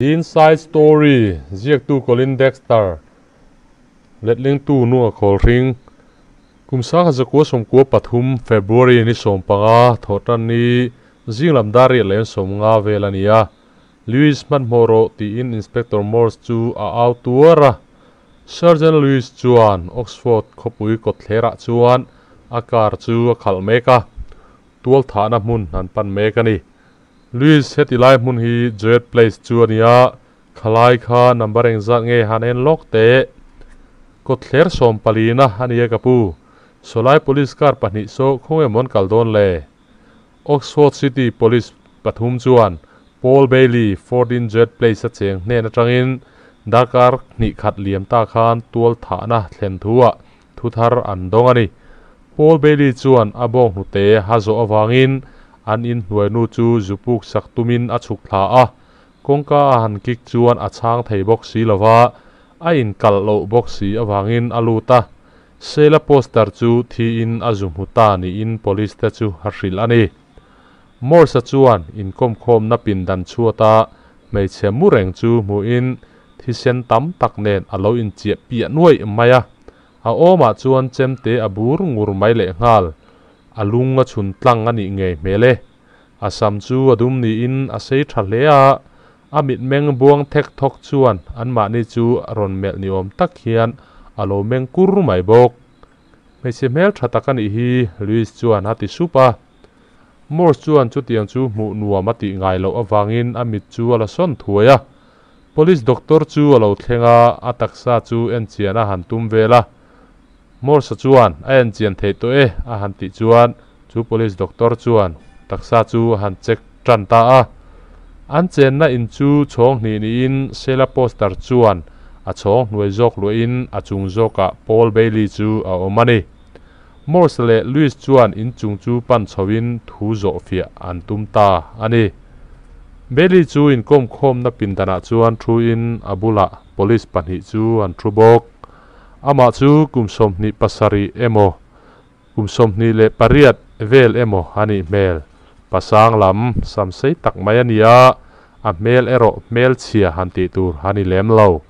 Inside Story, Ziaktu Colin Dexter, Letlingtu Nunga Khawlhring, Kum 1993 February ni 15 Thawhtanni zinglam dar riat leh 50 vel a ni a, Lewis hmanhmawh rawh tiin Inspector Morse chu a au tuar a. Sergeant Lewis chuan Oxford khawpui kawtthlerah chuan a car chu a khalh mek a, tualthahna hmun an pan mek a ni. Louis, heti lai hmun hi Joet Place chu a nia, khalai kha number engzat nge han en lawk teh? Kawtthler 14 na a nia ka pu. Sawlai police car pahnih saw khawnge mawn kal dawn le? Oxford City Police pathum chuan Paul Bailey, 14 Joet Place a cheng hnen atangin darkar hnih khat liam ta khan tual thahna thlen thuah thu thar an dawng a ni. Paul Bailey chuan a bawng hnute ha zawh avangin an inhnuai nu chu zupuk sak tumin a chhuk thla a, kawngka a han kik chuan a chhang thei bawk si lova, a inkalh loh bawk si avangin a lut a. Sheila poster chu thiin a zu hmu ta niin police te chu a hrilh a ni. Morse-a chuan inkawmkhawmna pindan chhuata hmeichhe mu reng chu hmuhin thisen tam tak nen a lo inchiah piah nuaih mai a, a awmah chuan chemte a bur ngur mai lehnghal. A lung a chhun tlang a nih ngei hmel e. A sam chu a dum niin a sei tha hle a, a mitmeng buang thek thawk chuan anmahni chu rawn melh ni awm tak hian a lo meng kur mai bawk. Hmeichhe hmel tha tak a nih hi, Louis chuan a ti sup a. Morse chuan chutiang chu hmuh nuam a tih ngai loh avangin a mit chu a la sawn thuai a. Police doctor chu a lo thleng a, a taksa chu enchian a han tum vel a. Morse-a chuan a enchian theih tawh e a han tih chuan chu police doctor chuan taksa chu a han check tan ta a. An chenna in chu chhawng hnih niin Sheila Poster chuan a chhawng hnuai zawk luahin a chung zawkah Paul Bailey chu a awm a ni. Morse leh Louis chuan in chung chu pan chhoin thu zawhfiah an tum ta a ni. Bailey chu inkawmkhawmna pindanah chuan thuin a bulah police pahnih chu an thu bawk. Amah chu kum 27 emaw, kum 28 vel emaw a nih hmel. Pasang lam sam sei tak mai a ni a, a hmel erawh hmelchhia han tih tur a ni lem lo.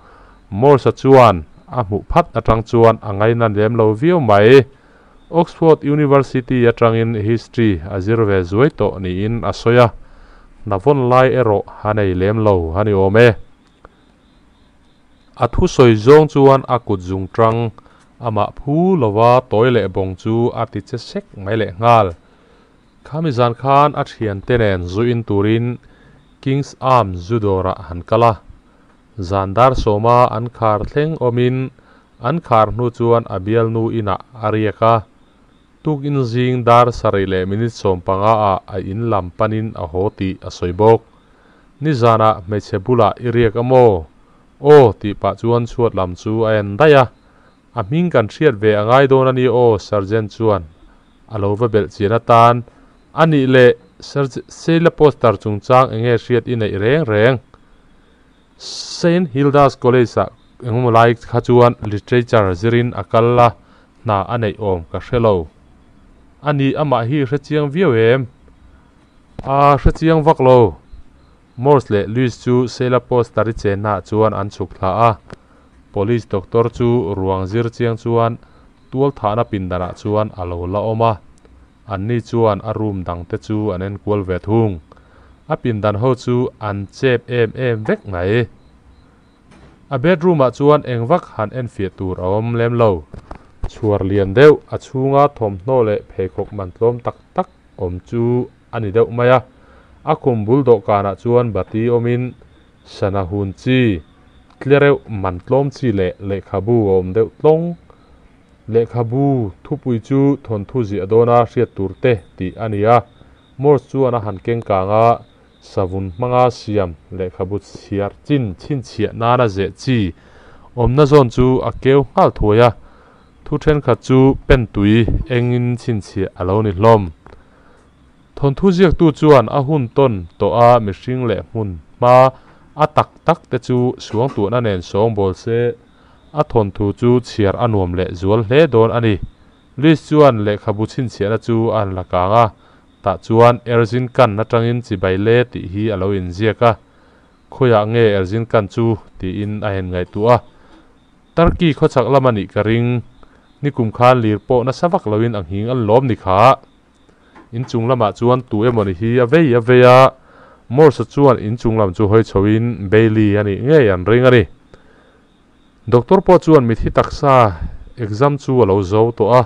Morse-a chuan a hmuh phat atang chuan a ngaina lem lo viau mai. Oxford University atangin History a zir ve zuai tawh niin a sawi a, hna vawn lai erawh a nei lem lo a ni awm e. A thusawi zawng chuan a kut zung tang amah phu lova tawi leh bawng chu a ti che sek mai leh nghal. Khami zan khan a thiante nen zu in turin King's Arms zu dawrah han kal a. Zan dar sawma an khar thleng awmin an khar hnu chuan a bialnu inah a riak a. Tukin zing dar sarih leh minute 15 ah a in lam panin a haw tih a sawi bawk. Nizanah hmeichhe bulah i riak a maw? Aw tih pah chuan chhuat lam chu a en daih a. A hming kan hriat ve a ngai dawn a ni aw Sergeant chuan a lo va belh chian atan. A nih leh Sheila Poster chungchang eng nge hriat i neih reng reng? Saint Hilda's College ah engemaw lai kha chuan Literature zirin a kal a, hna a neih awm ka hre lo. A nih amah hi hrechiang viau em? A hrechiang vak lo. Morse leh Louis chu Sheila Poster-i chennaah chuan an chhuk thla a. Police doctor chu ruang zir chiang chuan tual thahna pindanah chuan a lo la awm a. Anni chuan a room dangte chu an enkual ve thung. A pindan ho chu an chep em em vek mai. A bedroom-ah chuan eng vak han enfiah tur a awm lem lo. Chhuar lian deuh a chhunga thawmhnaw leh pheikhawk man tlawm tak tak awm chu a ni deuh mai a. A khum bul dawhkanah chuan bati awmin sana hun chi, tlereuh man tlawm chi leh lehkhabu a awm deuh tlawng. Lehkhabu thupui chu thawnthu ziah dawna hriat tur te tih a ni a. Morse chuan a han keng kang a, savun hmanga siam lehkhabu chhiar chin chhinchhiah nana zeh chi awmna zawn chu a keu nghal thuai a. Thu thenkhat chu pen tui engin chhinchhiah a lo ni hlawm. Thawnthu ziaktu chuan a hun tawn tawh a mihring leh hmun hma a tak tak te chu suangtuahna nen sawng bawl se, a thawnthu chu chhiar a nuam leh zual hle dawn a ni. Liz chuan lehkhabu chhinchhiahna chu a han la kang a, tah chuan Erzin kan atangin chibai le tih hi a lo inziak a. Khawiah nge Erzincan chu tiin a en ngaihtuah a. Turkey khawchhak lam a nih ka ring. Nikum khan lir pawh nasa vak loin a nghing an lawm ni kha. Inchung lamah chuan tu emawni hi a vei a vei a, Morse-a chuan inchung lam chu hawi chhoin Bailey a nih ngei an ring a ni. Doctor pawh chuan mithi taksa exam chu a lo zo tawh a,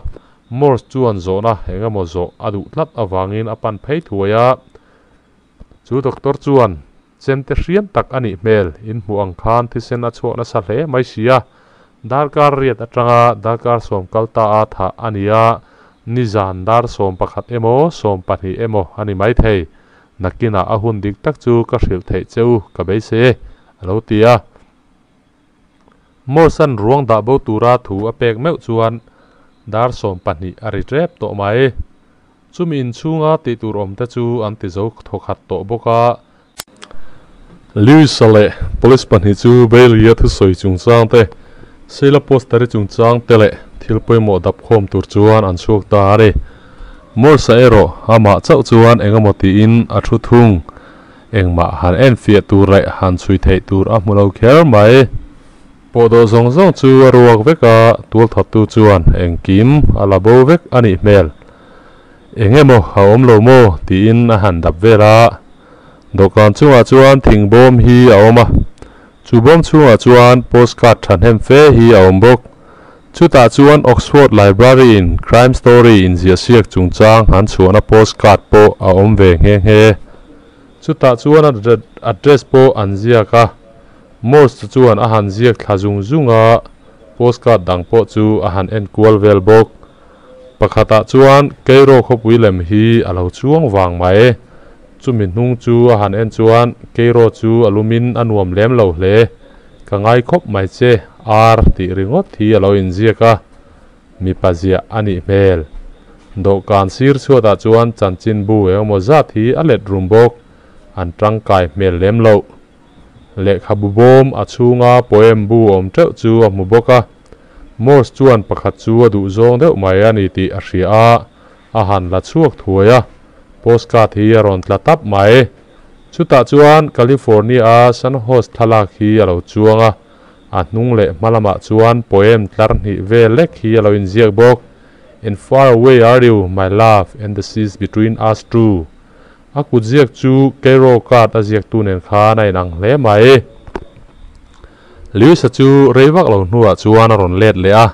Morse chuan zawhna eng emaw zawh a duh tlat avangin a pan phei thuai a. Chu doctor chuan chemte hriam tak a nih hmel, in hmuh ang khan thisen a chhuah nasa hle mai si a, darkar riat atanga darkar sawm kal ta a thah a ni a, nizan dar 11 emaw 12 emaw a ni maithei, nakinah a hun dik tak chu ka hrilh theih che u ka beisei e, a lo ti a. Morse-a'n ruang dah bo tura thu a pek meuh chuan dar 12 a ri tep tawh mai. Chumi inchhunga tih tur awm te chu an ti zo thawkhat tawh bawk a. Lewis-a leh police pahnih chu Bailey-a thusawi chungchang te, Sheila Poster-i chungchang te leh thil pawimawh dap khawm tur chuan an chhuak ta a ni. Morse-a erawh amah chauh chuan eng emaw tiin a thu thung. Engmah han enfiah tur leh han chhui theih tur a hmu lo kher mai. Pawhdawh zawng zawng chu a ruak vek a, tualthattu chuan engkim a la bo vek a nih hmel. Eng emaw a awm lo maw tiin a han dap vel a. Dawhkan chungah chuan thing bawm hi a awm a, chu bawm chhungah chuan postcard thahnem fe hi a awm bawk. Chutah chuan Oxford Library in crime story inziahsiak chungchang han chhuahna postcard pawh a awm ve nghe nghe. Chutah chuan a address pawh an ziak a, Morse chuan a han ziak thla zung zung a, postcard dang pawh chu a han en kual vel bawk. Pakhatah chuan Cairo khawpui lem hi a lo chuang vang mai. Chumi hnung chu a han en chuan Cairo chu a lumin a nuam lem lo hle. Ka ngai khawp mai che, ar tih ringawt hi a lo inziak a, mipa ziah a nih hmel. Dawhkan sir chhuatah chuan chanchinbu engemaw zat hi a let rum bawk, an tangkai hmel lem loh. Lehkhabu bawm a chhunga poem bu awm teuh chu a hmu bawk a, Morse chuan pakhat chu a duh zawng deuh mai a ni tih a hria a, a han la chhuak thuai a, postcard hi a rawn tla tap mai. Chutah chuan California-a San Jose thlalak hi a lo chuang a, a hnung leh hma lamah chuan poem tlar hnih vel lek hi a lo inziak bawk, In far away are you, my love, and the seas between us two. A kut ziak chu Cairo card a ziaktu nen khan a inang hle mai. Lewis-a chu rei vak lo hnuah chuan a rawn let leh a,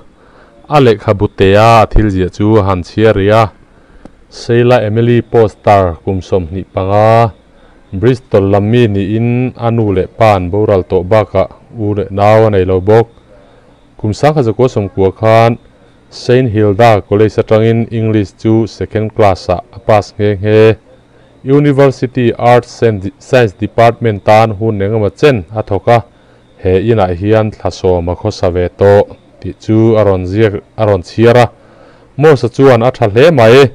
a lehkhabu tea a thil ziah chu a han chhiar rih a. Sheila Emily Poster kum 25, Bristol lam mi niin a nu leh pa an boral tawh bakah u leh nau a nei lo bawk. Kum 1990 khan Saint Hilda College atangin English chu second class-ah a pass nghe nghe. University Arts and Science Department tan hun engemaw chen a thawk a, he inah hian thla sawm a khawsa ve tawh tih chu a rawn ziak a rawn chhiar a. Morse-a chuan a tha hle mai.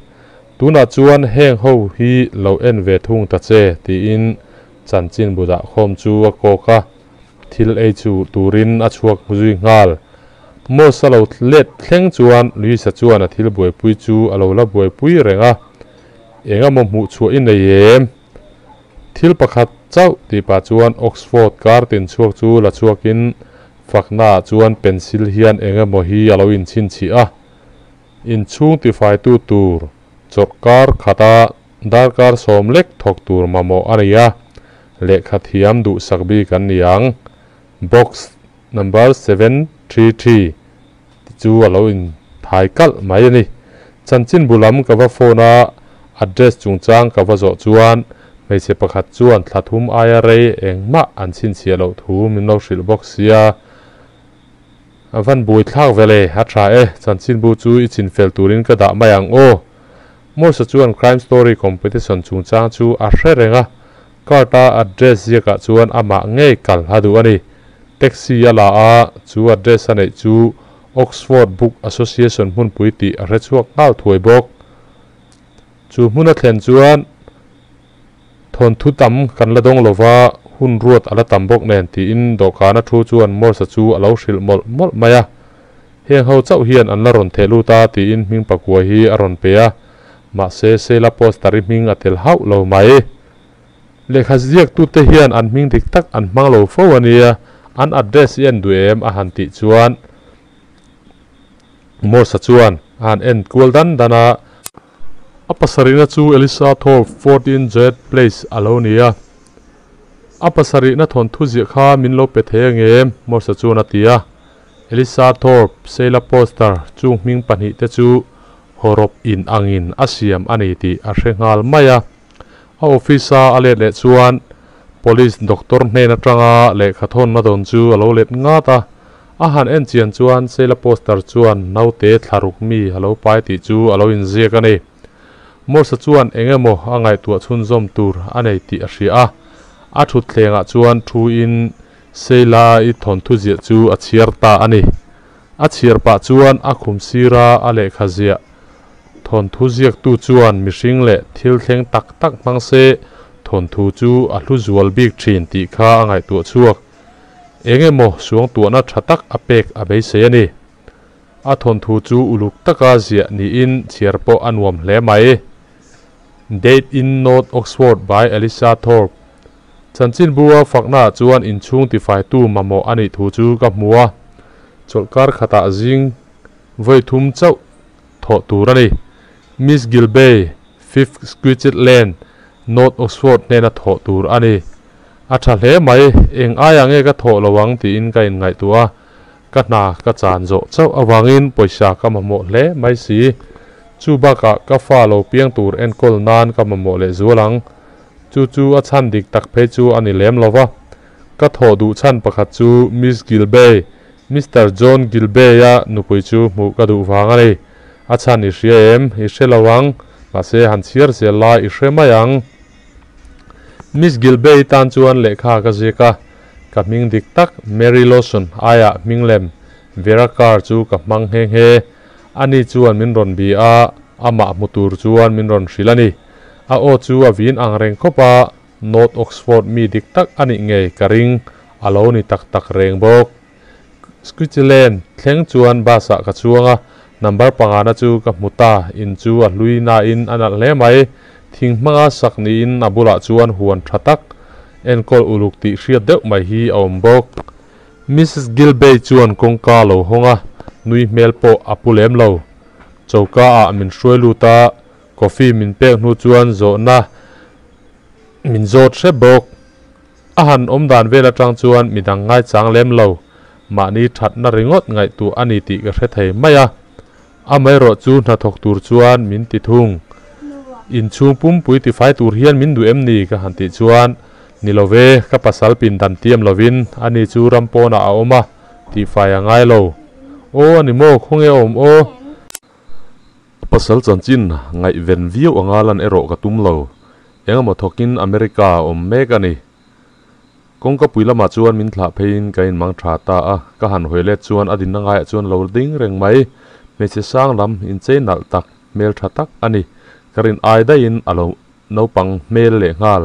Tunah chuan heng ho hi lo en ve thung ta che tiin chanchin bu dahkhawm chu a kawk a. Thil ei chu turin a chhuak zui nghal. Morse-a lo let thleng chuan Luisa chuan a thil buaipui chu a lo la buaipui reng a. Eng emaw hmuh chhuah i nei em? Thil pakhat chauh tih pah chuan Oxford kar tin chhuak chu la chhuakin faknaah chuan pencil hian eng emaw hi a lo inchhinchhih a. Inchhung tifaitu tur chawrhkar khata darkar sawm lek thawk tur mamawh a ni a, lehkha thiam duhsak bik an ni ang. Box number 733 ti chu a lo inthai kalh mai a ni. Chanchinbu lam ka va phone a, address chungchang ka va zawh chuan hmeichhe pakhat chuan thla thum aia rei engmah an chhinchhiah loh thu min lo hrilh bawk sia. A van buai thlak ve le, a tha e, chanchinbu chu i chinfel turin ka dah mai ang aw. Morse chuan crime story competition chungchang chu a hre reng a, card-a address ziakah chuan amah ngei kal a duh a ni. Taxi a la a, chu address a neih chu Oxford Book Association hmunpui tih a hre chhuak nghal thuai bawk. Chu hmun a thlen chuan thawnthu tam kan la dawng lova, hun ruat a la tam bawk nen tiin dawhkana thu chuan Morse-a chu a lo hrilh mawlh mawlh mai a. Heng ho chauh hian an la rawn theh lut a tiin hming pakua hi a rawn pe a, mahse Sheila Poster-i hming a tel hauh lo mai. Lehkha ziaktute hian an hming dik tak an hmang lo fo a nia, an address i en duh em? a han tih chuan Morse-a chuan a han en kual dan dan a. A pasarihna chu Elisa Thorpe, 14 Jed Place a lo ni a. A pasarihna thawnthu ziah kha min lo pe thei angem? Morse-a chuan a ti a. Elisa Thorpe, Sheila Poster chung hming pahnihte chu hawrawp in angin a siam a ni tih a hre nghal mai a. A office-a a let leh chuan Police doctor hnen atanga lehkha thawnna dawn chu a lo let ngat a. A han en chian chuan Sheila Poster chuan naute thlaruk mi a lo pai tih chu a lo inziak a ni. Morse-a chuan eng emaw a ngaihtuah chhunzawm tur a nei tih a hria a. A thutthlengah chuan thu-in Sheila-i thawnthu ziah chu a chhiar ta a ni. A chhiar pah chuan a khum sira a lehkha ziah thawnthu ziaktu chuan mihring leh thil thleng tak tak hmang se thawnthu chu a hlu zual bik thin tih kha a ngaihtuah chhuak. Eng emaw suangtuahna tha tak a pek a beisei a ni. A thawnthu chu uluk taka ziah niin chhiar pawh a nuam hle mai. Date in North Oxford by Elisa Thorpe Chanchinbua faknaah chuan inchhung tifaitu mamawh a nih thu chu ka hmu a, chawlhkar khatah zing vawi thum chauh thawh tur a ni. Miss Gilbey, Fifth Squitchet Lane, North Oxford hnena thawh tur a ni. A tha hle mai, eng aia nge ka thawh lo ang tiin ka inngaihtuah a, ka hna ka chan zawh chauh avangin pawisa ka mamawh hle mai si. Chu bakah ka fa lo piang tur enkawl nan ka mamawh lehzual ang. Chu chu a chhan dik tak phei chu a ni lem lo va. Ka thawh duh chhan pakhat chu Miss Gilbey, Mister John Gilbey-a nupui chu hmuh ka duh vang a ni. A chhan i hria em? I hre lo ang. Mahse, han chhiar zel la i hre mai ang. Miss Gilbey tan chuan lehkha ka ziak a, ka hming dik tak Mary Lawson aiah hming lem Vera Carr chu ka hmang nghe nghe. Ani chuan min rawn bi a, amah hmu tur chuan min rawn hrilh a ni. A aw chu a vin ang reng khawp a, North Oxford mi dik tak a nih ngei ka ring, a lo ni tak tak reng bawk. Switzerland thleng chuan bus ah ka chuang a, number pangana chu ka hmu ta, in chu a hlui nain a nalh hle mai. Thing hmanga sak niin a bulah chuan huan tha tak, enkawl uluk tih hriat deuh mai hi a awm bawk. Mrs Gilbey chuan kawngka a lo hawng a, nui hmel pawh a pu lem lo. Choka ah min hruai lut a, Coffee min pek hnu chuan zawhna min zawt hrep bawk. A han awm dan vel atang chuan midang ngaichang lem lo, mahni thatna ringawt ngaihtuah a ni tih ka hre thei mai a. Amaherawh chu hnathawk tur chuan min ti thung. Inchhung pumpui tifai tur hian min duh em ni ka han tih chuan, Ni lo ve, ka pasal pindan tiam lovin ani chu ram pawnah a awm a, tihfai a ngai lo. Aw a ni maw, khawnge a awm aw? A pasal chanchin ngaihven viau anga lan erawh ka tum lo. Engemaw thawkin America a awm mek a ni. Kawngka pui lamah chuan min thlah pheiin ka inmang tha ta a, ka han hawi let chuan a dinna ngaiah chuan lo ding reng mai. Hmeichhe sang lam inchei nalh tak, hmel tha tak a ni. Ka rin ai daihin a lo naupang hmel leh nghal.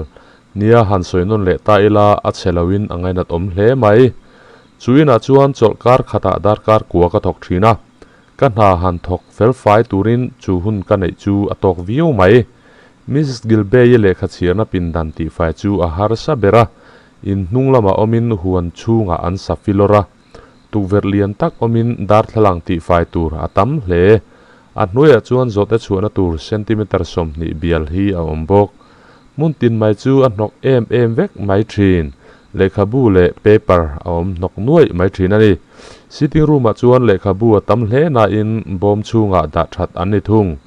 Nia han sawi nawn leh ta ila a chhe loin a ngainat awm hle mai. Chu inah chuan chawlhkar khatah darkar kua ka thawk thin a. Ka hna han thawk fel fai turin chu hun ka neih chu a tawk viau mai. Mrs Gilbey-i lehkha chhiarna pindan tihfai chu a harsa ber a, in hnung lamah awmin huan chhungah an sa filawr a. Tukverh lian tak awmin darthlalang tihfai tur a tam hle. A hnuaiah chuan zawhte chhuahna tur centimeter 20 bial hi a awm bawk. Hmun tin mai chu a hnawk em em vek mai thin. Lehkhabu leh paper a awm hnawk nuaih mai thin a ni. Sitting room ah chuan lehkhabu a tam hle nain bawm chhungah dah that an ni thung.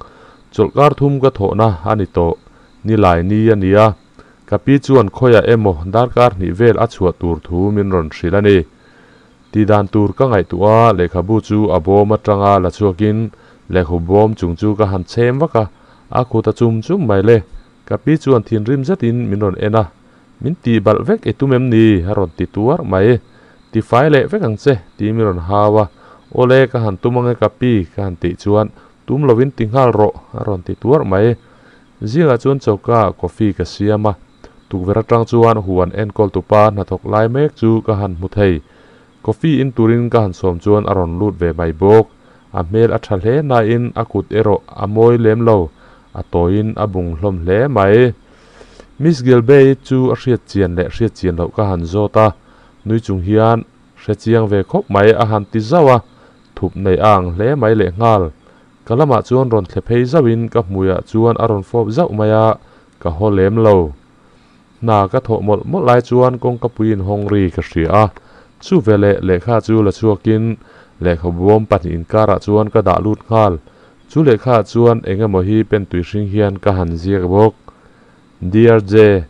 Chawlhkar thum ka thawhna a ni tawh. Ni lai ni a ni a. Ka pi chuan khawiah emaw darkar hnih vel a chhuah tur thu min rawn hrilh a ni. Tih dan tur ka ngaihtuah a, lehkhabu chu a bawm atanga la chhuakin lehkhabu bawm chung chu ka han chhem vak a, a khut a chum chum mai le. Ka pi chuan thinrim zetin min rawn en a, Min tih balh vek i tum em ni? a rawn ti tuar mai. Ti fai leh vek ang che, tiin min rawn hau a. Awle, ka han tum ange ka pi, ka han tih chuan, Tum lovin ti nghal rawh, a rawn ti tuar mai. Zingah chuan choka ah coffee ka siam a, tukverh atang chuan huan enkawl tupa hnathawk lai mek chu ka han hmu thei. Coffee in turin ka han sawm chuan a rawn lut ve mai bawk. A hmel a tha hle nain a kut erawh a mawi lem lo, a tawiin a bung hlawm hle mai. Miss Gilbey chu a hriat chian leh hriat chian loh ka han zawt a, nui chung hian hre chiang ve khawp mai a han ti zauh a, thup nei a ang hle mai lehnghal. Ka lamah chuan rawn thle phei zauhin ka hmuiah chuan a rawn fawp zauh mai a, ka haw lem lo. Hna ka thawh mawlh mawlh lai chuan kawngka puiin hawng ri ka hria a, chu veleh lehkha chu la chhuakin lehkha bawm pahnih inkarah chuan ka dah lut nghal. Chu lehkhaah chuan eng emaw hi pen tui hring hian ka han ziak bawk. Dear Je,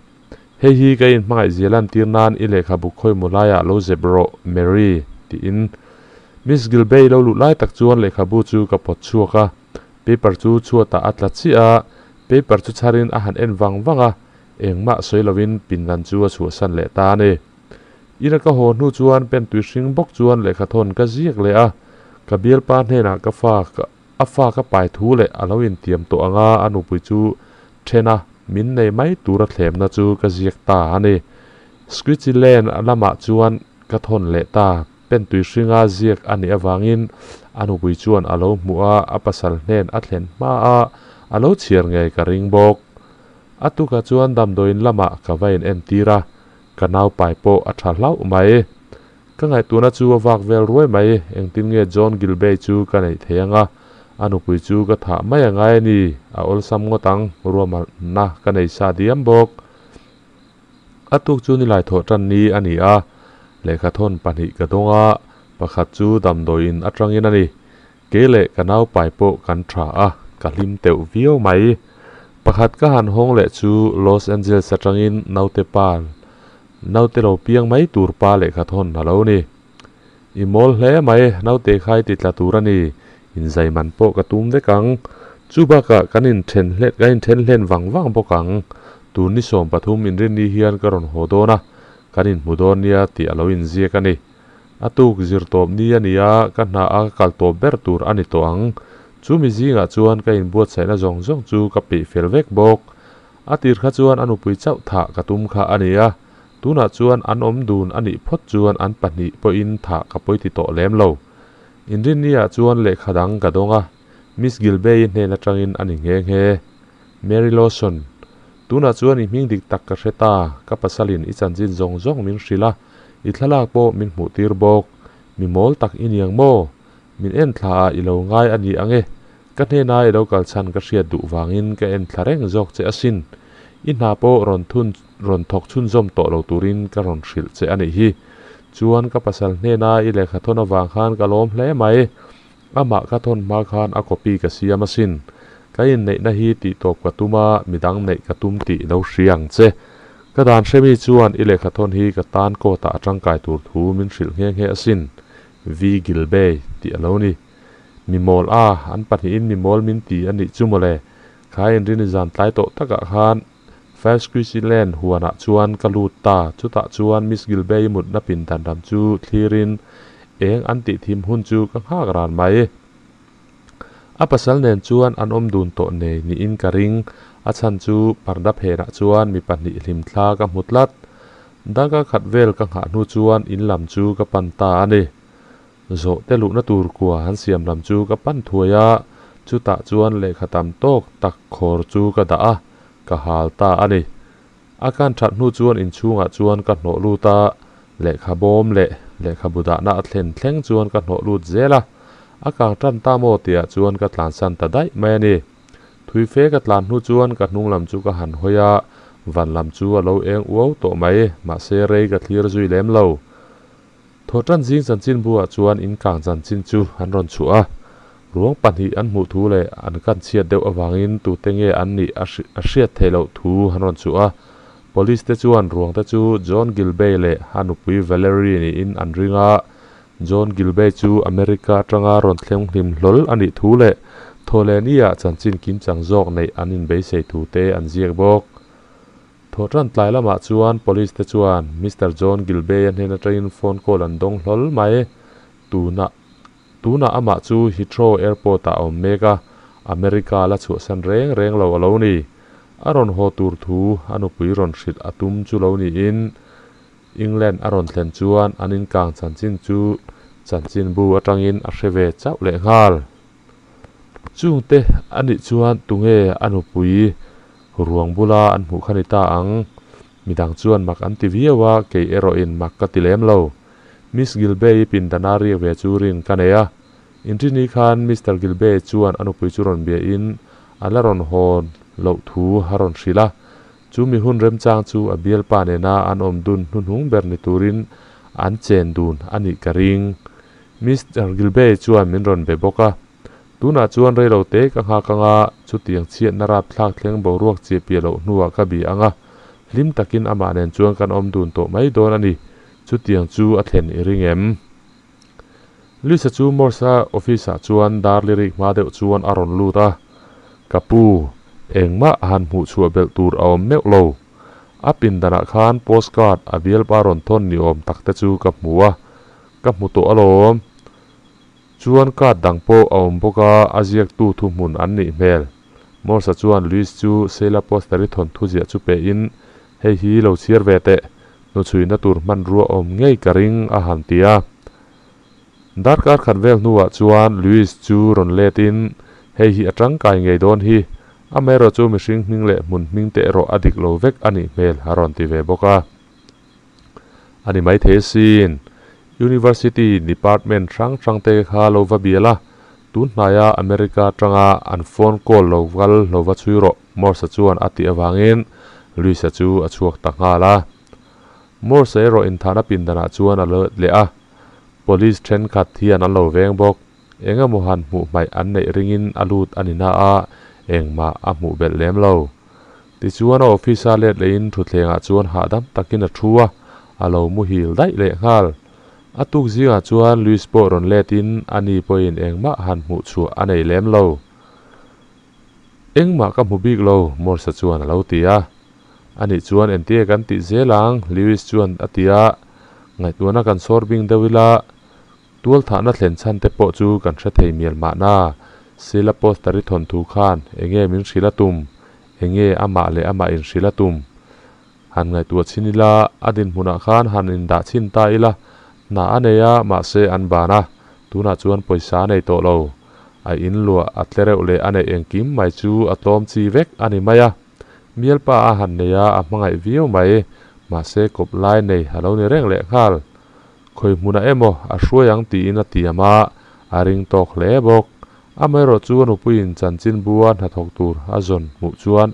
hei hi ka inhmangaih zia lantir nan i lehkhabu khawimaw laiah lo zep rawh, Mary, tiin Miss Gilbey lo luh lai tak chuan lehkhabu chu ka pawt chhuak a. Paper chu chhuatah a tla chiah a, paper chu chharin a han en vang vang a, engmah sawi lovin pindan chu a chhuahsan leh ta a ni. Ina ka haw hnu chuan pen tui hring bawk chuan lehkhathawn ka ziak leh a, ka bialpa hnenah ka fa ka A fa ka pai thu leh a lo intiam tawh anga a nupui chu then a, min nei mai tura thlemna chu ka ziak ta a ni. Switzerland lamah chuan ka thawn leh ta. Pentui hringa ziak a nih avangin a nupui chuan a lo hmuh a, a pasal hnen a thlen hma a, a lo chhiar ngei ka ring bawk. A tukah chuan damdawiin lamah ka va in entir a, ka naupai pawh a tha hlauh mai. Ka ngaihtuahna chu a vak vel ruai mai, engtin nge John Gilbey chu ka neih thei anga, a nupui chu ka thah mai a ngai a ni, a awlsam ngawt ang, ruahmanna ka nei sa diam bawk. A tuk chu nilai thawh tan ni a ni a, lehkhathawn pahnih ka dawng a, pakhat chu damdawiin atangin a ni. Kei leh ka naupai pawh kan tha a, ka hlim teuh viau mai. Pakhat ka han hawng leh chu Los Angeles atangin naute pa Naute lo piang mai tur pa lehkhathawn a lo ni. I mawl hle mai, naute kha i ti tla tur a ni, inzai man pawh ka tum vek ang. Chu bakah kan inthen hlen kan inthen hlen vang vang bawk ang. Tun ni 13 inrinni hian ka rawn haw dawn a, kan inhmu dawn nia tih a lo inziak a ni. A tuk zir tawp ni a ni a, ka hna a ka kal tawp ber tur a ni tawh ang. Chu mi zingah chuan ka inbuatsaihna zawng zawng chu ka peih fel vek bawk. A tir kha chuan a nupui chauh thah ka tum kha a ni a, tunah chuan an awm dun a nih phawt chuan an pahnih pawhin thah ka pawi ti tawh lem lo. Inrinni-ah chuan lehkha dang ka dawng a, Miss Gilbey-i hnen atangin a ni nghe nghe. Mary Lawson, tunah chuan i hming dik tak ka hre ta, ka pasalin i chanchin zawng zawng min hrilh a, i thlalak pawh min hmuh tir bawk. Mi mawl tak i niang maw? Min en thla ah i lo ngai a ni ang e. Ka hnena i lo kal chhan ka hriat duh vangin ka en thla reng zawk che asin. I hna pawh rawn thun rawn thawk chhunzawm tawh lo turin ka rawn hrilh che a nih hi. Chuan ka pasal hnena i lehkha thawn avang khan ka lawm hle mai. Amah ka thawn hma khan a copy ka siam asin. Ka inneihna hi tih tawp ka tum a, midang neih ka tum tih lo hria ang che. Ka dan hremi chuan i lehkha thawn hi ka tan court ah a tangkai tur thu min hrilh nghe nghe asin. V Gilbey tih a lo ni. Mi mawl a, an pahnihin mi mawl min ti a nih chu mawle. Kha inrini zan tlai tawh takah khan Five Squeezy Lane huanah chuan ka lut ta. Chutah chuan Miss Gilbey mutna pindan lam chu thlirin eng an tih thim hun chu ka nghak ran mai. A pasal nen chuan an awm dun tawh nei niin ka ring. A chhan chu parda phenah chuan mi pahnih hlim thla ka hmu tlat. Darkar khat vel ka nghah hnu chuan in lam chu ka pan ta a ni. Zawhte luhna tur kua han siam lam chu ka pan thuai a, chutah chuan lehkha tam tawk tak khawr chu ka dah a, ka hal ta a ni. A kan that hnu chuan inchhungah chuan ka hnawh lut a, lehkha bawm leh lehkhabu dahna a thlen thleng chuan ka hnawh lut zel a, a kang tan ta maw tihah chuan ka tlansan ta daih mai a ni. Thui fe ka tlan hnu chuan ka hnung lam chu ka han hawi a, van lam chu a lo eng uau tawh mai, mahse rei ka thlir zui lem lo. Thawhtan zing chanchin buah chuan in kang chanchin chu an rawn chhuah a, ruang pahnih an hmuh thu leh an kan chhiat deuh avangin tute nge an nih a hriat theih loh thu an rawn chhuah a. Police te chuan ruang te chu John Gilbey leh a nupui Valerie niin an ring a, John Gilbey chu America atanga rawn thleng hlim hlawl a nih thu leh Thawhlehni-ah chanchin kimchang zawk neih an inbeisei thu te an ziak bawk. Thawhtan tlai lamah chuan Police te chuan Mister John Gilbey-a hnen atangin phone call an dawng hlawl mai. Tunah tunah amah chu Heathrow Airport-ah a awm mek a, America la chhuahsan reng reng lo a lo ni. A rawn haw tur thu a nupui rawn hrilh a tum chu lo niin England a rawn thlen chuan an inkang chanchin chu chanchinbu atangin a hre ve chauh lehnghal. Chungte a nih chuan tunge a nupui? Ruang bula an hmuh kha ni ta ang. Midang chuan mak an ti viau a, kei erawhin mak ka ti lem lo. Miss Gilbey-i pindana riak ve chu rin ka nei a. Inrini khan Mister Gilbey chuan a nupui chu rawn biahin a la rawn hawn loh thu a rawn hrilh a. Chu mi hun remchang chu a bialpa nena an awm dun hnuhnung ber ni turin an chen dun a nih ka ring. Mister Gilbey chuan min rawn be bawk a. Tunah chuan reilo te ka nghak anga chutiang chhiatna rapthlak thleng boruak chiah piah loh hnuah ka bih ang a, hlim takin amah nen chuan kan awm dun tawh mai dawn a ni. Chutiang chu a thlen i ring em? Lisa chu Morse-a office-ah chuan dar lirik hma deuh chuan a rawn lut a, Ka pu, engmah han hmuh chhuah belh tur a awm meuh lo. A pindanah khan postcard a bialpa rawn thawn ni awm tak te chu ka hmu a, ka hmu tawh alawm. Chuan card dang pawh a awm bawk a, a ziaktu thuhmun an nih hmel. Morse-a chuan Louis chu Sheila Poster-i thawnthu ziah chu pehin, Hei hi lo chhiar ve teh, hnuchhuina tur hmanrua awm ngei ka ring a han ti a. Darkar khat vel hnuah chuan Louis chu rawn letin, Hei hi a tangkai ngei dawn hi, amaherawh chu mihring hming leh hmun hming te erawh a dik lo vek a nih hmel a rawn ti ve bawk a. A ni maithei asin. University department hrang hrang te kha lo va bial a, tun hnaia America atanga an phone call lo kal lo va chhui rawh Morse-a chuan a tih avangin Louis-a chu a chhuak ta nghal a. Morse-a erawh inthahna pindanah chuan a let leh a, police thenkhat hian an lo veng bawk. Eng emaw han hmuh hmaih an neih ringin a lut a ni na a, engmah a hmuh belh lem lo. Tichuan a office-a let lehin thutthlengah chuan hahdam takin a thu a, a lo muhil daih leh nghal. A tuk zingah chuan Luis pawh rawn letin a ni pawhin engmah han hmuh chhuah a nei lem lo. Engmah ka hmu bik lo, Morse chuan a lo ti a. Anih chuan entia kan tih zel ang, Lewis chuan a ti a. Ngaihtuahna kan sawr bing deuh ila, Tualthahna thlen chhan te pawh chu kan hre thei mial mahna, Sila poster i thawnthu khan enge min hrilh a tum? Enge amah leh amah in hrilh a tum? Han ngaihtuah chhin ila, a dinhmunah khan han indah chhin ta ila, hna a nei a, mahse an ban a, tunah chuan pawisa a nei tawh lo. A in luah a tle reuh leh a neih engkim mai chu a tlawm chi vek a ni mai a. Mialpa a han nei a, a hmangaih viau mai, mahse kawp lai nei a lo ni reng leh nghal. Khawi hmunah emaw a hruai ang tiin a tiam a, a ring tawk hle bawk. Amaherawh chu a nupuiin chanchin bua hnathawk tur a zawn hmuh chuan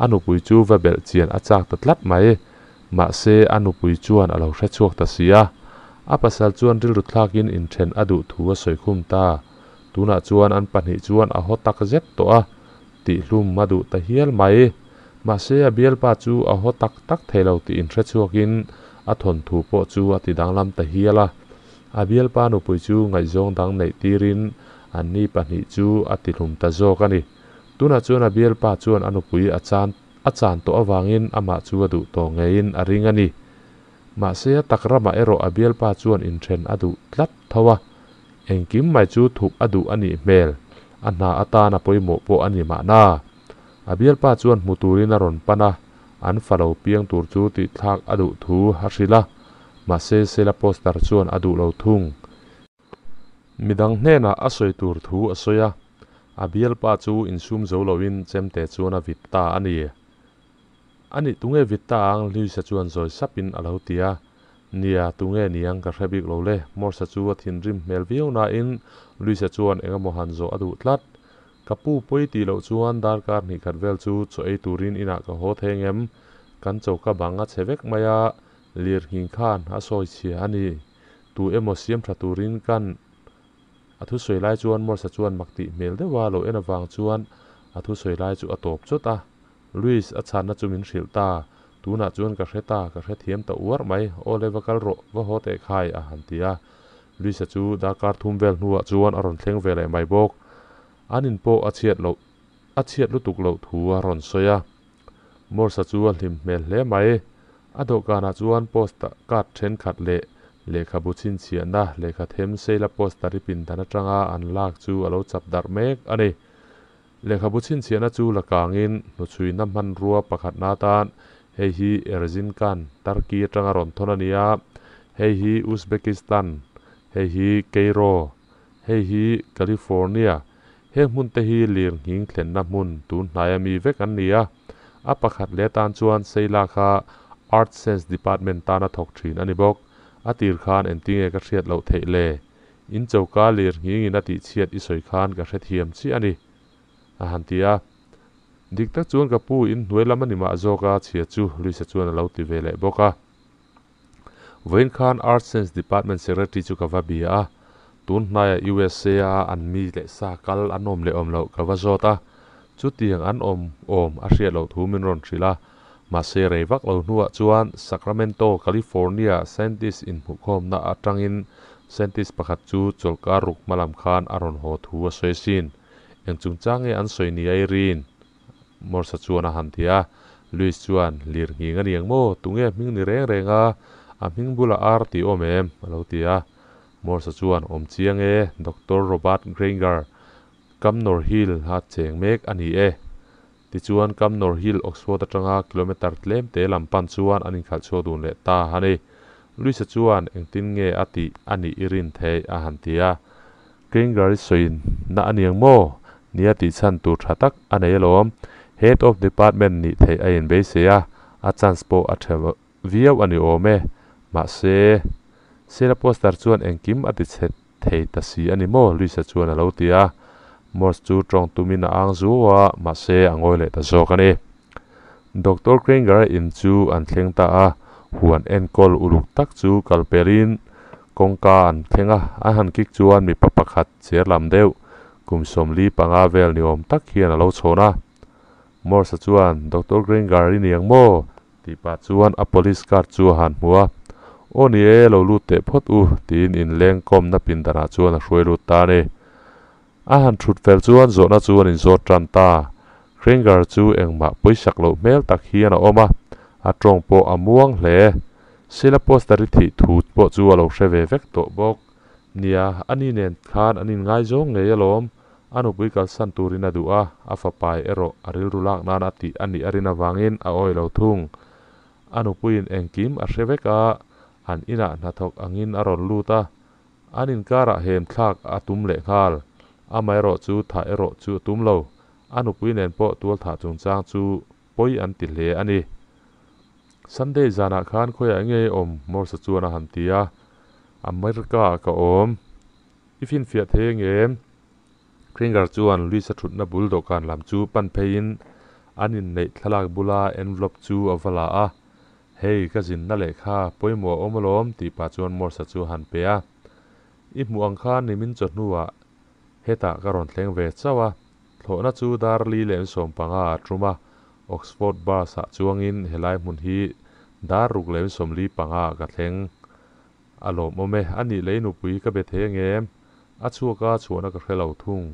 a nupui chu va belh chian a chak ta tlat mai. Mahse a nupui chuan a lo hre chhuak ta si a. A pasal chuan rilru thlakin inthen a duh thu a sawi khum ta. Tunah chuan an pahnih chuan a haw tak zet tawh a, tihhlum a duh ta hial mai. Mahse a bialpa chu a haw tak tak thei lo tih inhre chhuakin a thawnthu pawh chu a ti danglam ta hial a. A bialpa nupui chu ngaihzawng dang neih tirin anni pahnih chu a tihlum ta zawk a ni. Tunah chuan a bialpa chuan a nupui a chan a chan tawh avangin amah chu a duh tawh ngeiin a ring a ni. Mahse a tak ramah erawh a bialpa chuan inthen a duh tlat tho a. Engkim mai chu thup a duh a nih hmel, a hna atan a pawimawh pawh a ni mahna. A bialpa chuan hmu turin a rawn pan a, an fa lo piang tur chu tihthlak a duh thu a hrilh a, mahse Sela Poster chuan a duh lo thung. Midang hnenah a sawi tur thu a sawi a, a bialpa chu insum zo loin chemte chuan a vit ta a ni. A nih tunge vit ta ang Luisa chuan zawi sapin a lo ti a. Nia, tunge niang ka hre bik lo le, Morse-a chu a thinrim hmel viau nain Luisa chuan eng emaw han zawh a duh tlat. Ka pu pawi tih loh chuan darkar hnih khat vel chu chaw ei turin inah ka haw thei ngem? Kan choka bang a chhe vek mai a, lir nghing khan a sawi chhia a ni. Tu emaw siam tha turin kan A thusawi lai chuan Morse-a chuan mak tih hmel deuha lo en avang chuan a thusawi lai chu a tawp chawt a. Louis, a chhanna chu min hrilh ta. Tunah chuan ka hre ta, ka hrethiam ta uar mai. Aw le va kal rawh, va haw teh khai, a han ti a. Louis-a chu darkar thum vel hnuah chuan a rawn thleng ve leh mai bawk. An in pawh a chhiat loh, a chhiat lutuk loh thu a rawn sawi a. Morse-a chu a hlim hmel hle mai. A dawhkanah chuan post card thenkhat leh lehkhabu chhinchhiahna lehkha them Sheila poster i pindan atanga an lak chu a lo chap darh mek a ni. Lehkhabu chhinchhiahna chu la kangin hnuchhuina hmanrua pakhatna atan hei hi Erzincan, Turkey atanga rawn thawn a ni a, hei hi Uzbekistan, hei hi Cairo, hei hi California. Heng hmun te hi lir nghing thlenna hmun tun hnaia mi vek an ni a. A pakhat leh atan chuan Seila kha Earth Science Department tana thawk thin a ni bawk. A tir khan engtinge ka hriat loh theih le? In choka lir nghingin a tihchhiat i sawi khan ka hrethiam chiah a ni, a han ti a. Dik tak chuan ka pu in hnuai lam a ni mah zawk a, chhia chu Luisa chuan a lo ti ve leh bawk a. Vawiin khan Earth Science Department Secretary chu ka va bia a, tun hnaiah USA a an mi leh sa kal an awm leh awm loh ka va zawt a, chutiang an awm awm a hriat loh thu min rawn hrilh a. Mahse rei vak lo hnuah chuan Sacramento, California scientist inhmuhkhawmna atangin scientist pakhat chu chawlhkar ruk hma lam khan a rawn haw thu a sawi asin. Eng chungchang nge an sawi ni a i rin? Morse chuan a han ti a. Louis chuan, Lir nghing a ni ang maw? Tunge hming ni reng reng a? A hming bulah ar tih awm em? a lo ti a. Morse chuan, Awm chiang e, Doctor Robert Grainger, Cumnor Hill a cheng mek a ni e. Tichuan, Cumnor Hill, Oxford atanga kilometre tlem te lam pan chuan an inkhalh chhuak dun leh ta a ni. Louis-a chuan, Engtin nge a tih a nih i rin theih? a han ti a. Kringer i sawi na a niang maw? Nia tih chhan tur tha tak a nei alawm. Head of Department nih theih a inbeisei a, a chance pawh a tha viau a ni awm e. Mahse, Sela Poster chuan engkim a ti chhe thei ta si a ni maw? Luisa chuan a lo ti a. Morse chu tawng tumin a ang zuau a, mahse a ngawi leh ta zawk a ni. Doctor Kringer in chu an thleng ta a, huan enkawl uluk tak chu kal pelin Kawngka an thleng a, a han kik chuan mipa pakhat cher lam deuh, kum 45 vel ni awm tak hian a lo chhawn a. Morse-a chuan, Doctor Granger i ni ang maw? tih pah chuan a police card chu a han hmu a. Aw ni e, lo lut teh phawt u, tiin inleng kawmna pindanah chuan a hruai lut ta a ni. A han thut fel chuan zawhna chu an inzawt tan ta. Granger chu engmah pawisak loh hmel tak hian a awm a, a tawng pawh a muang hle. Sela poster i thih thu pawh chu a lo hre ve vek tawh bawk. Nia, ani nen khan an inngaizawng ngei alawm. A nupui kalsan turin a duh a, a fapai erawh a rilru lak nan a tih a nih a rin avangin a awi lo thung. A nupuiin engkim a hre vek a, an inah hnathawk angin a rawn lut a, an inkarah hem thlak a tum leh nghal. Amaherawh chu thah erawh chu a tum lo. A nupui nen pawh tualthah chungchang chu pawi an ti hle a ni. Sunday zanah khan khawiah nge i awm? Morse chuan a han ti a. America ah ka awm. I finfiah thei angem? Kringer chuan Luisa thutna bul dawhkan lam chu pan pheiin an inneih thlalak bula envelope chu a va la a. Hei, ka zinna lehkha pawimawh a awm alawm tih pah chuan Morse-a chu a han pe a. I hmuh ang khan nimin chawhnuah hetah ka rawn thleng ve chauh a. Thlawhna chu dar li leh 15 a tum a, Oxford bus ah chuangin helai hmun hi dar ruk leh 45 ah ka thleng. A lawmawm e, a nih leh i nupui ka be thei angem? A chhuak a, chhuahna ka hre lo thung.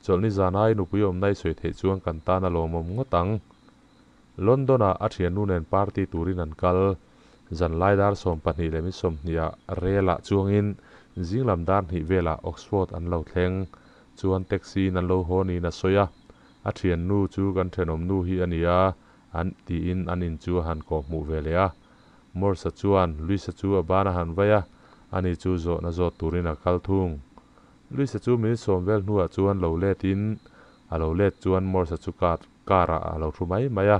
Chawlhni zana i nupui awmna i sawi theih chuan kan tan a lawmawm ngawt ang. London ah a thiannu nen party turin an kal. Zanlai dar 12 leh 20 ah rel ah chuangin zinglam dar hnih velah Oxford an lo thleng. Chuan taxi in an lo haw niin a sawi a, a thiannu chu kan thenawmnu hi a nia an tiin an in chu a han kawh hmuh ve leh a. Morse-a chuan Luisa chu a ban a han vai a, ani chu zawhna zawt turin a kal thung. Luisa chu min sawm vel hnuah chuan lo let in a lo let chuan Morse-a chu car car ah a lo thu mai mai a.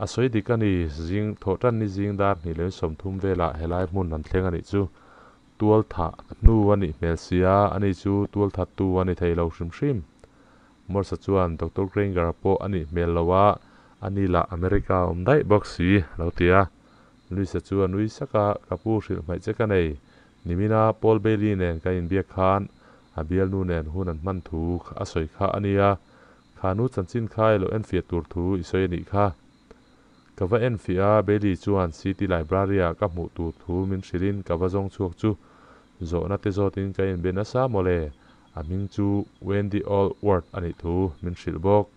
A sawi dik a ni, zing thawh tan ni zing dar hnih leh 30 velah helai hmun an thleng a nih chu. Tual thah hnu a nih hmel sia, ani chu tual thattu a ni thei lo hrim hrim. Morse-a chuan Doctor Granger pawh a nih hmel lo a, ani lah America a awm daih bawk si, a lo ti a. Luisa chu a nui sak a, Ka pu hrilh hmaih che ka nei. Nimina Paul Bailey nen ka inbiak khan a bialnu nen hun an hman thu a sawi kha a nia. Kha nu chanchin kha i lo enfiah tur thu i sawi a nih kha. Ka va enfiah a, Bailey chuan City Library-ah ka hmuh tur thu min hrilhin ka va zawng chhuak chu zawhna te zawtin ka inbe nasa mawle, a hming chu Wendy Allworth a nih thu min hrilh bawk.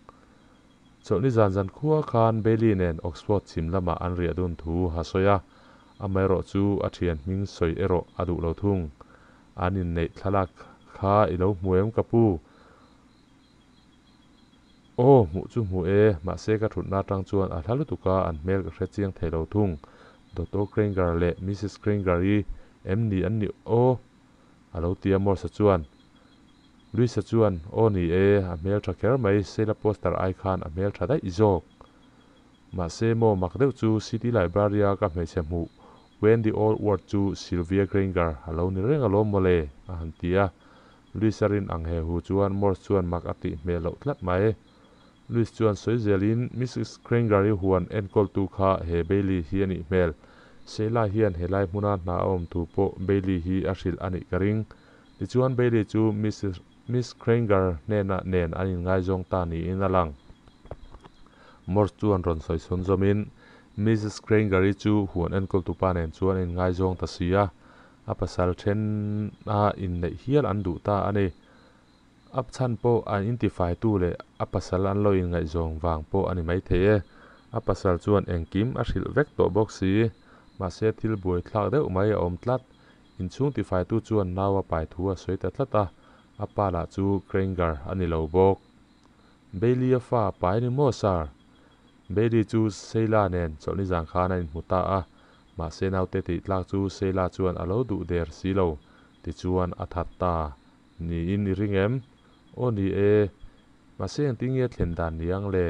Chawlhni zan zan khua khan Bailey nen Oxford chhim lamah an riah dun thu a sawi a, amaherawh chu a thian hming sawi erawh a duh lo thung. An inneih thlalak kha i lo hmu em ka pu? Aw, hmuh chu hmu e, mahse ka thutna atang chuan a hla lutuk a, an hmel ka hre chiang thei lo thung. Doctor Kranger leh Missus Kranger i em ni an nih aw? A lo ti a Morse-a chuan. Luisa chuan, Aw ni e, a hmel tha kher mai, Sheila Poster ai khan a hmel tha daih zawk. Mahse maw mak deuh chu City Library-a ka hmeichhe hmuh Wendy Allward chu Sylvia Granger a lo ni reng alawm mawle, a han ti a. Luis-a rin ang he hu chuan Morse chuan mak a tih hmel loh tlat mai. Luis chuan sawi zelin Mrs Granger-i huan enkawltu kha he Bailey hi a nih hmel. Sheila hian helai hmuna hna a awm thu pawh Bailey hi a hrilh a nih ka ring. Tichuan Bailey chu Mrs Miss Granger hnena nen an inngaizawng ta niin a lang. Morse chuan rawn sawi chhawn zawmin, Mrs Granger-i chu huan enkawltupa nen chuan a inngaizawng ta si a, a pasal thena inneih hial an duh ta a ni. A chhan pawh an intifaitu leh a pasal an lo inngaihzawng vang pawh a ni maithei e. A pasal chuan engkim a hrilh vek tawh bawk si. Mahse thil buaithlak deuh mai a awm tlat. Inchhung tifaitu chuan nau a pai thu a sawi ta tlat a, a pa lah chu Kranger a ni lo bawk. Bailey-a fa a pai ni maw Sir? Bailey chu Sheila nen chawlhni zan khan a inhmu ta a, mahse naute tih tlak chu Sheila chuan a lo duh der si lo, tichuan a that ta niin i ring em? Aw ni e, mahse engtin nge thlen dan ni ang le?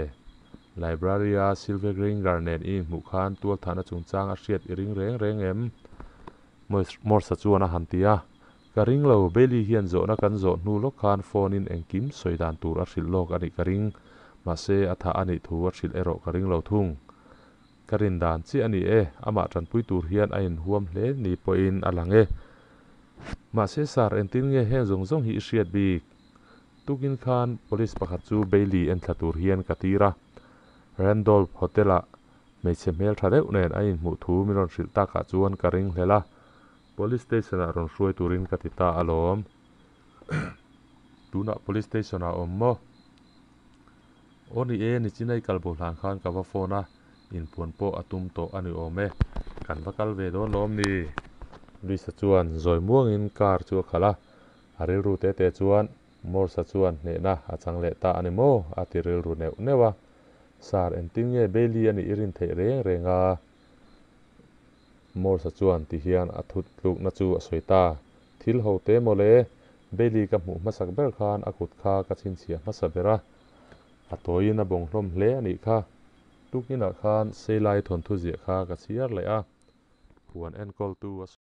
Library-a Sylvia Granger nen i inhmuh khan tualthahna chungchang a hriat i ring reng reng em? Morse-a chuan a han ti a. Ka ring lo, Bailey hian zawhna kan zawh hnu lawk khan phone-in engkim sawi dan tur a hrilh lawk a nih ka ring. Mahse, a thah a nih thu a hrilh erawh ka ring lo thung. Ka rin dan chiah a ni e, amah tanpui tur hian a inhuam hle ni pawhin a lang e. Mahse, Sir, engtin nge heng zawng zawng hi i hriat bik? Tukin khan police pakhat chu Bailey en thla tur hian ka tir a. Randolph Hotel-ah Hmeichhe hmel tha deuh nen a inhmuh thu min rawn hrilh takah chuan ka ring hlel a, Police Station ah rawn hruai turin ka ti ta alawm. Tunah Police Station ah awm maw? Aw ni e, nichin a i kal bo hlan khan ka va phone a, inpuan pawh a tum tawh a ni awm e, kan va kal ve dawn lawm ni? Luisa chuan zawi muangin car chu a khalh a, a rilru te te chuan Morse-a chuan hnehna a chang leh ta a ni maw? a ti rilru neuh neuh a. Sir, engtin nge Bailey a nih i rin theih reng reng a? Morse-a chuan ti hian a thut tlukna chu a sawi ta. Thil ho te maw le? Bailey ka hmuh hmasak ber khan a kut kha ka chhinchhiah hmasa ber a. A tawiin a bawng hlawm hle a nih kha. Tukinah khan Seilai thawnthu ziah kha ka chhiar leh a. Huan enkawltu a.